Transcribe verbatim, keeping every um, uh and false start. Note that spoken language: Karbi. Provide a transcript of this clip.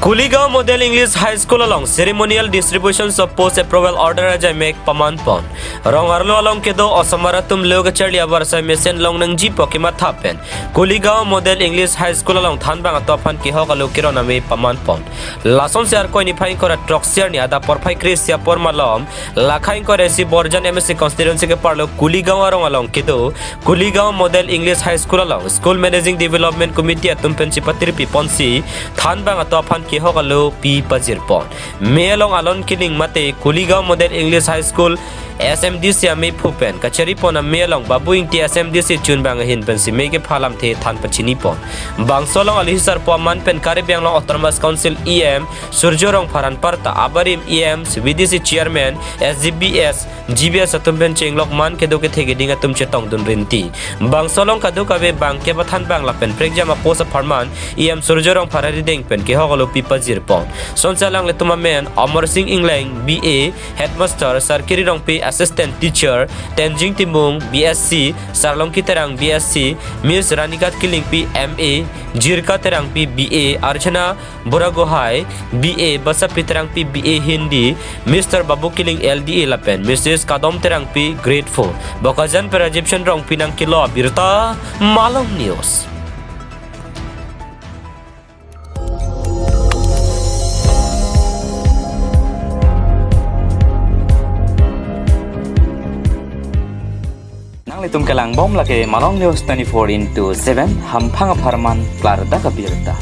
Kuligaon Model English High School along ceremonial distribution of post approval order ajaimek paman pon. Rong arlo along kedo osomar atum lo kacharli abarsai mesen long nangji pu kematha pen Kuligaon Model English High School along thanbang atum aphan kehok alo keron ame paman pon. Lasonsi Arkoi niphai ingkoi ra throksi arni adap porphai kre-isi apor malom Lakha ingkoi ra isi Borjan M A C constituency keparlo Kuligaon arong along kedo Kuligaon Model English High School along School Managing Development Committee atum pen chipatirpi ponsi thanbang atum aphan kehok alo pi pajir pon. Me along Alon Killing mate Kuligaon Model English High School S M D C amephu pen kachari pon ame along Babu Ingti S M D C chunbang ahin pensi me kepha lamthe than pachini pon. Bangso along alohi sarpo aman pen Karbi Anglong Autonomous Council E M Surjya Rongphar anparta abarim E M, V D C Chairman, S G B S, G B S atum pen chenglok man kedo kethe keding atum chetongdun rinti. Bangso along kadokave bang kepathanbang lapen prekjam apost apharman E M Surjya Rongphar arideng pen kehok alo pi pajir pon. Sonsi alanglitum amen Amar Singh Ingleng, B A, Headmaster, Sarkiri Rongpi, Assistant Teacher, Tenzing Timung, B S C, Sarlongki Terang, B S C, Miss Ranikat Killingpi, M A, Jirka Terangpi, B A, Archana Buragohai, B A, Basapi Terangpi, B A Hindi, Mister Babu Killing, L D A lapen Missus Kadom Terangpi, Grade four. Bokajan pen Rajiv Chandra Rongpi nangkelo abirta, Malong News. Nanglitum kelangbom lake Malong News twenty-four into seven, hamphang apharman klardak abirta.